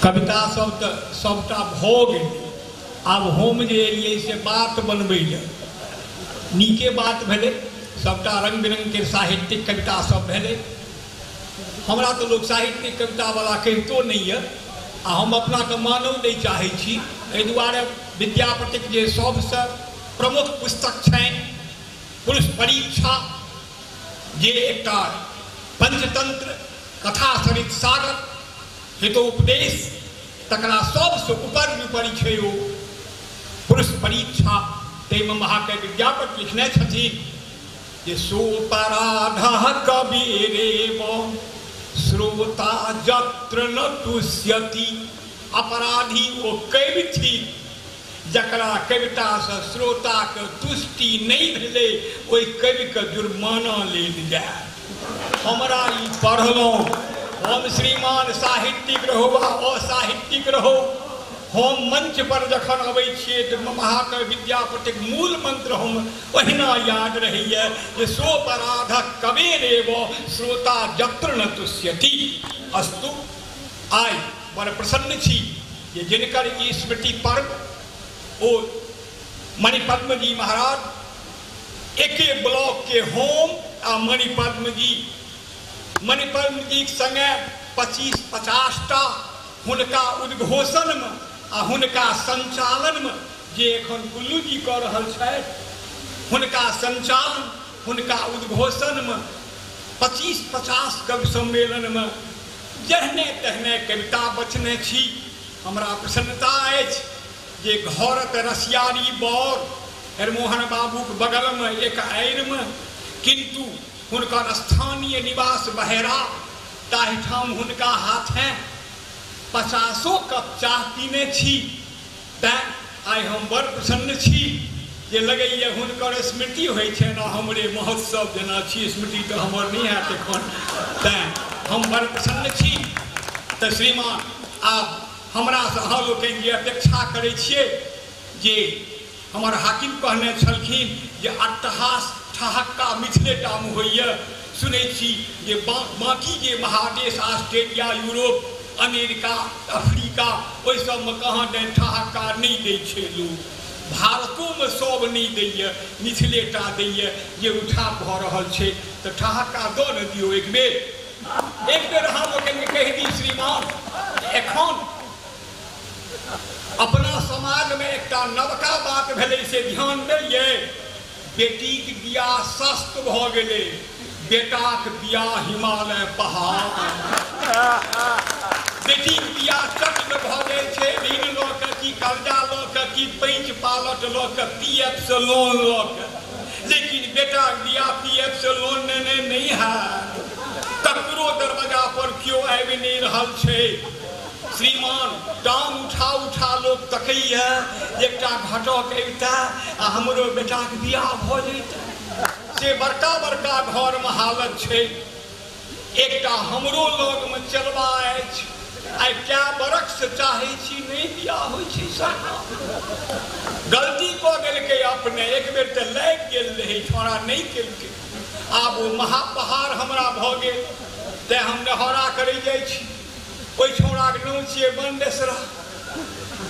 कविता सब तऽ सबटा भऽ गेल। आब हम जे एलियै से बात बनबै लए, नीके बात भेलै, सबटा रंग बिरंग के साहित्यिक कविता सब भेलै। हमरा तऽ लोक साहित्यिक कविता वाला कहितो नहि यऽ आ हम अपनाके मानव नहि चाहै छी। एहि दुआरे विद्यापतिक जे सबसँ प्रमुख पुस्तक छनि पुरुष परीक्षा, जे एकटा पंचतंत्र कथा सरित सागर हितोपदेश, तकरा सबसँ ऊपर ऊपर छै ओ पुरुष परीक्षा। ताहिमे महाकवि विद्यापति लिखने छथिन जे सोपराध कबीरेव श्रोता जत्र न तुष्यति। अपराधी ओ कवि थिक जकरा कवितासँ श्रोताके तुष्टि नहि भेलै, ओहि कविके जुर्माना लेल जाय। हमरा ई पढ़लहुँ, हम श्रीमान साहित्यिक रहो वा असाहित्यिक रहो, हम मंच पर जखन अबै छियै तऽ महाकवि विद्यापतिक मूल मंत्र हम ओहिना याद रहैए जे सोपराध कबेरेव श्रोता जत्र न तुष्यति। अस्तु, आइ बड़ प्रसन्न छी जे जिनकर ई स्मृति पर्व ओ मणिपद्म जी महाराज, एके ब्लॉक के होम आ मणिपद्म जी, मणिपद्म जी के संगे 25-50 टा हुनका उद्घोषणमे आ हुनका संचालनमे जे एखन कुल्लू जी कऽ रहल छथि, हुनका संचालन हुनका उद्घोषणमे 25-50 कवि सम्मेलनमे जहने तहने कविता बचने छी। हमरा प्रसन्नता अछि जे घर तऽ रसियारी बड़ हरमोहन बाबूके बगलमे एक आड़िमे, किन्तु हुनकर स्थानीय निवास बहेरा, ताहिठाम हुनका हाथे 50 कप चाह पीने छी। तैँ आइ हम बड़ प्रसन्न छी जे लगैए हुनकर स्मृति होइ छनि आ हमरे महोत्सव जेना छी, स्मृति तऽ हमर नहि हैत एखन, तैँ हम बड़ प्रसन्न छी। तऽ श्रीमान, आब हमरासँ अहाँ लोकनि जे अपेक्षा करै छियै, जे हमर हाकिम कहने छलखिन जे अट्टहास ठहक्का मिथिलेटामे होइए, सुनै छी जे बाँकी जे महादेश ऑस्ट्रेलिया, यूरोप, अमेरिका, अफ्रीका, ओहि सबमे कहाँ दैन ठहक्का नहि दै छै लोक। भारतोमे सब नहि दैए, मिथिलेटा दैए जे उठाव भऽ रहल छै। तऽ ठहक्का दऽ ने दियौ एक बेर, एक बेर अहाँ लोकनिके कहि दी श्रीमान, एखन अपना समाजमे एकटा नवका बात भेलै से ध्यान देलियै, बेटीक बियाह सस्त भऽ गेलै, बेटाक बियाह हिमालय पहाड़। बेटीक बियाह चट भऽ जाइ छै, ऋण लऽ कऽ की कर्जा लऽ कऽ की पैंच पालट लऽ कऽ पी एफ से लोन लऽ कऽ, लेकिन बेटाक बियाह पी एफ से लोन लेने नहि हैत। ककरो दरवाजा पर केओ आबि नहि रहल छै श्रीमान। टांग उठा उठा लोक तकैए एकटा घटक अबिता आ हमरो बेटाके बियाह भऽ जैतै, से बड़का बड़का घरमे हालत छै। एकटा हमरो लगमे चलबा अछि, आइ कए बरखसँ चाहै छी नहि बियाह होइ छै सरकार। गलती कऽ देलकै अपने, एक बेर तऽ लागि गेल रहै, छौड़ा नहि केलकै, आब ओ महापहाड़ हमरा भऽ गेल, तैँ हम नेहरा करै जाइ छी। ओहि छौड़ाके नाम छियै बंदेसरा,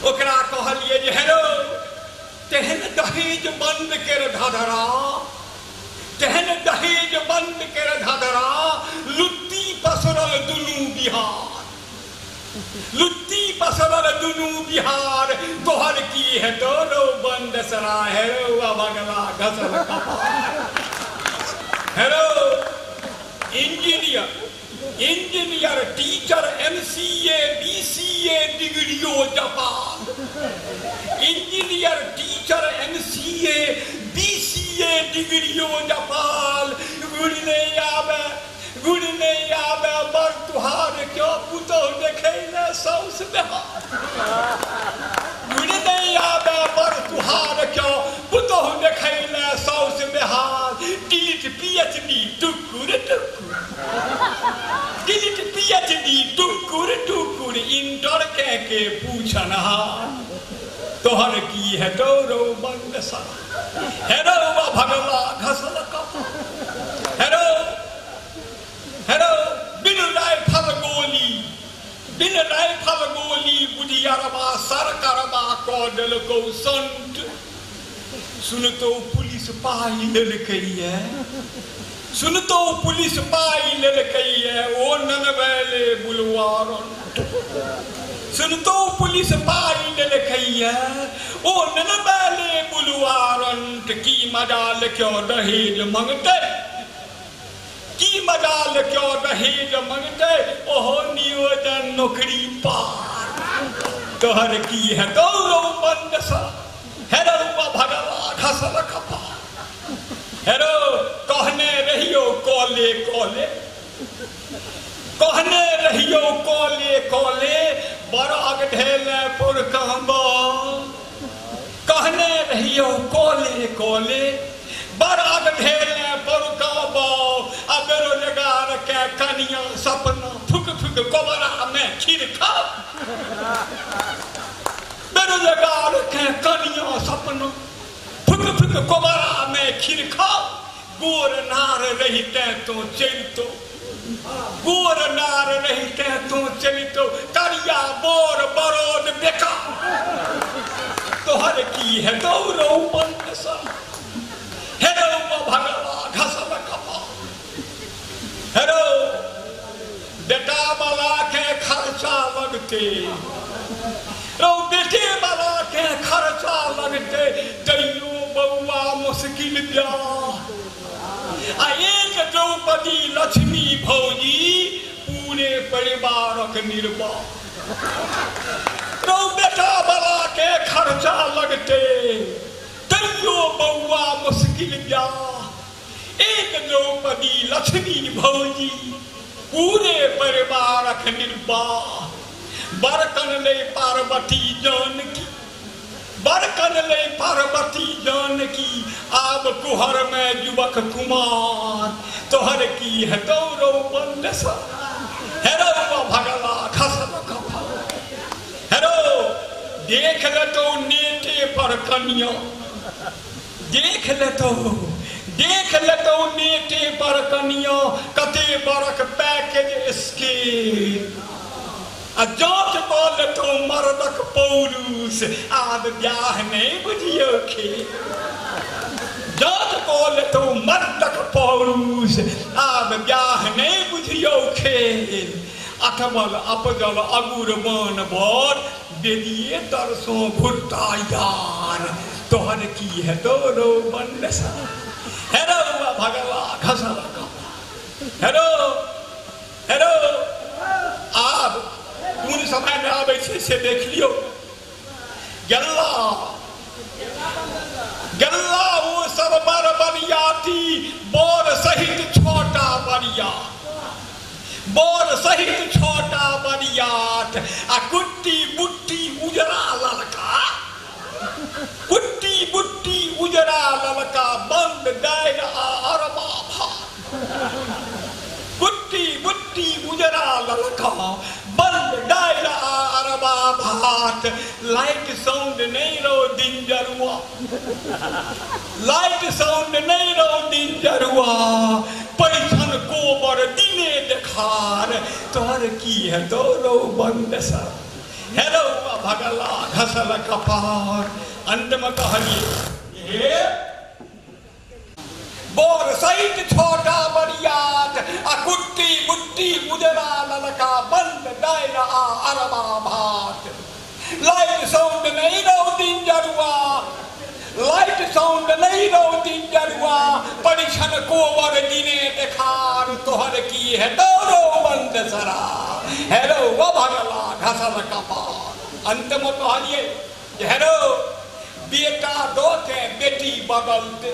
ओकरा कहलियै जे हेलो, तेहन दहेज बंद केर धधरा, तेहन दहेज बंद केर धधरा, लुत्ती पसरल दुनू बिहार, लुत्ती पसरल दुनू बिहार, तोहर की हेतौ रौ बंदेसरा, हेरो अभगला घसल कपार। हेरो engineer, engineer, teacher, MCA, BCA डिग्रियो Japan, engineer, teacher, MCA, BCA डिग्रियो Japan, गुड़ नहि आबे, गुड़ नहि आबे बड़ तुहार क्यों पुतोह देखै ले साउस बिहार, गुड़ नहि आबे बड़ तुहार क्यों पुतोह देखै ले साउस बिहार, डिलीट पीएचडी टुकुर टुकुर, डिलीट पीएचडी टुकुर टुकुर, इंटर के पूछनहार, तोहर की हेतौ रौ बंदसरा, हेरो भगवा घसल कपार, हेरो हेरो बिन राइफल गोली, बिन राइफल गोली बुधियरबा सरकारबा कऽ देलकौ संत। सुनतो पुलिस पाइ लेलकैये, सुनतो पुलिस पाइ लेलकैये ओ ननबैले बुलवारंट। सुनतो पुलिस पाइ लेलकैये ओ ननबैले बुलवारंट। की मजाल क्यों दहेज मंगते, की मजाल क्यों दहेज मंगते ओहो नियोजन नौकरी पार। तोहर की है दौड़ो बंद सा हेरो भगवा घसल खपा। हेरो कहने रहियो कॉले कॉले, कहने रहियो कॉले कॉले बराग ढेले पुरकांबा। कहने रहियो कॉले कॉले बराग ढेले पुरकांबा। आ बेरोजगार के कनिया सपना फुक फुक कोबरा में खीर खा। बेरोजगार के कनिया सपना फुक फुक कोबरा में खीर खा। गोर नार रहिते तो चलितो, गोर नार रहिते तो चलितो करिया बोर बरोद बेकार। तोहर की है दौड़ो बंद सा हेरो भगवा घसल कपा। हेरो बेटा वाला के खर्चा लगते, रो बेटे वाला के खर्चा लगते तैयो बउआ मुश्किल ब्याह। आ एक द्रौपदी लक्ष्मी भौजी पूरे परिवारक निर्वाह। रो बेटा वाला के खर्चा लगते तैयो बउआ मुश्किल ब्याह। एक द्रौपदी लक्ष्मी भौजी पूरे परिवारक निर्वाह। बरकन ले पार्वती जानकी, बरकन ले पार्वती जानकी आब कुहर में युवक कुमार। तोहर की है दौड़ो बंद सा हेरो भगला खसल कफा। हेरो देख लेतो नेटे पर कनिया, देख लेतो, देख लेतो नेटे पर कनिया कते बरक पैकेज स्कीम। आ जाँच कऽ लेतो मर्दक पौरुष आब ब्याह नहीं बुझियो खे। जाँच कऽ लेतो मर्दक पौरुष आब ब्याह नहीं बुझियो खेल। अठमल अपजल अगुर बन बर बेदिये तरसों घुरता यार। तोहर की है दौड़ो बंद सा हेरो भगवा घसल कपा। हेरो हेरो आब कोन समय में आबै छै से देख लियौ। गल्ला गल्ला ओ सब बर बरियाती बर सहित छोटा बरिया, बर सहित छोटा बरियात। आ कुट्टी बुट्टी उजरा ललका, कुट्टी बुट्टी उजरा ललका बंद दालि आ अरबा भात। कुट्टी बुट्टी उजरा ललका बंद दालि आ अरबा भात। लाइट साउंड नहीं रहो दिन जरुआ, लाइट साउंड नहीं रहो दिन जरुआ पैसन कोबर दिने देखार। तोहर की है दौड़ो बंद सा हेरो भगला घसल कपार। अंत में कहलिए बोर सहित छोटा बरियात आ कुट्टी बुट्टी उजरा ललका बंद दालि आ अरबा भात। लाइट साउंड नहीं रहो दिन जरुआ, लाइट साउंड नहीं रहो दिन जरुआ परीक्षण कोवर दिने देखार। तोहर की है दौड़ो बंद सरा हेरो भगला घसल कपार। अंत में कहलिए हेरो बेटा दो के बेटी बदलते,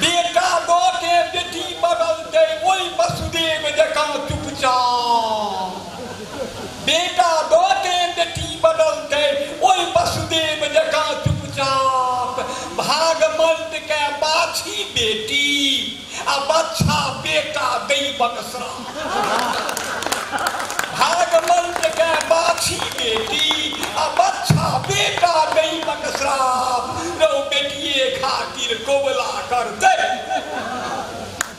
बेटा दो के बेटी बदलते ओहि वसुदेव जकाँ चुपचाप। बेटा दो के बेटी बदलते ओहि वसुदेव जकाँ चुपचाप। भागमंत के बाछी बेटी आ बच्छा बेटा दैवक श्राप। भागमंत के बाछी बेटी आ बच्छा बेटा दैवक श्राप। रौ बेटिए खातिर कोबला करते,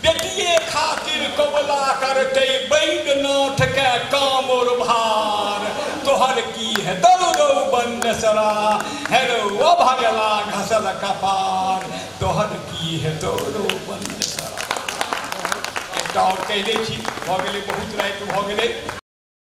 बेटिए खातिर कोबला अभगला करतै बैद्यनाथ के कामोर भार, तोहर की हेतौ रौ बंदेसरा, हे रौ अभगला घसल कपार, तोहर की हेतौ रौ बंदेसरा। एकटा आओर कहि दै छी, भऽ गेलै, बहुत राति भऽ गेलै।